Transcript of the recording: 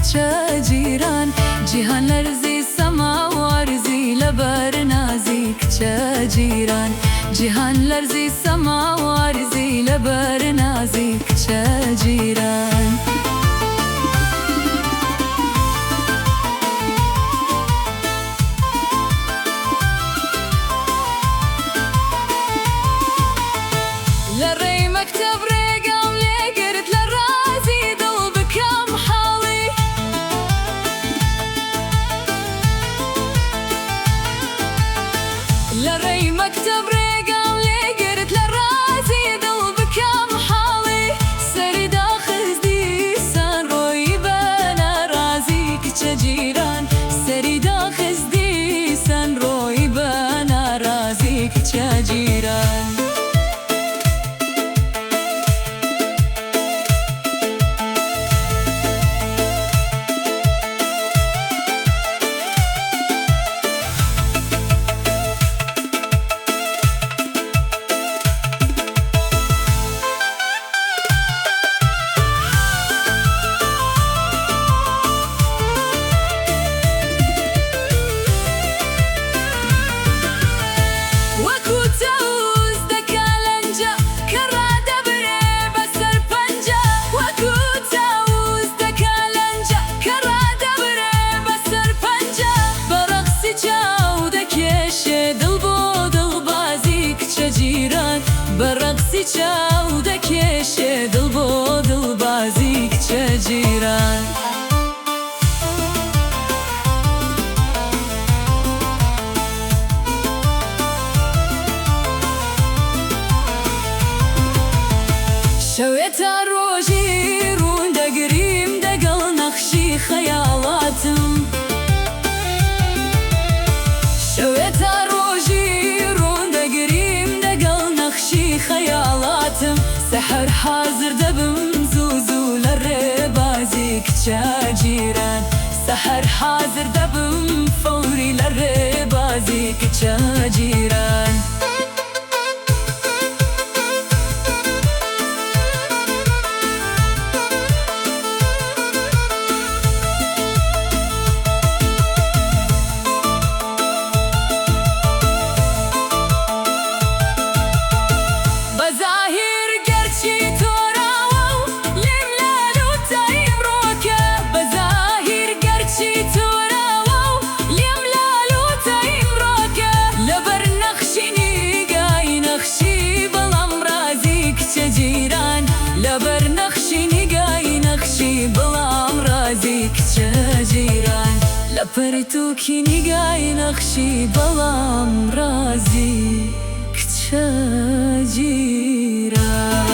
کچە جیران. جیهان لەرزی سەما وارزی لەبەر نازی کچە جیران. جیهان لەرزی سەما وارزی لەبەر نازی کچە جیران. لە ڕێی مەکتەب ڕێگام لێگرت لە ڕازی دڵ بکەم حاڵی. لە ڕێی مەکتەب ڕێگام لێگرت لە ڕازی دڵ بکەم حاڵی. سەری داخست دیسان ڕۆیی بە ناڕازی کچە جیران. سەری داخست دیسان ڕۆیی بە ناڕازی کچە جیران. وەکو تەوس دەکا لەنجە کە ڕادەبرێ بەسەر پەنجە. وەکو تاوس دەکا لەنجە کە ڕادەبرێ بەسەر پەنجە. بە ڕەقسی چاو دەکێشێ دڵ بۆ دڵبازی کچە جیران. بە ڕەقسی چاو دەکێشێ دڵ بۆ دڵبازی کچە جیران. شەوێ تا ڕۆژی ڕوون دەگریم دەگەڵ نەخشی خەیاڵاتم. شەوێ تا ڕۆژی ڕوون دەگریم دەگەڵ نەخشی خەیاڵاتم. سەحەر حازر دەبم زوو زوو لە ڕێبازی کچە جیران. سەحەر حازر دەبم فەوری لە ڕێبازی کچە جیران. بە زاهیر گەرچی تۆراوە و لێم لە لووتای ئیمڕۆکە. بە زاهیر گەرچی تۆراوە و لێم لە لووتای ئیمڕۆکە. لەبەر نەخشی نیگای نەخشی بەڵام ڕازی کچە جیران. لەبەر نەخشی نیگای نەخشی بەڵام ڕازی کچە جیران. لە پەرتووکی نیگای نەخشی بەڵام ڕازی کچە جیران.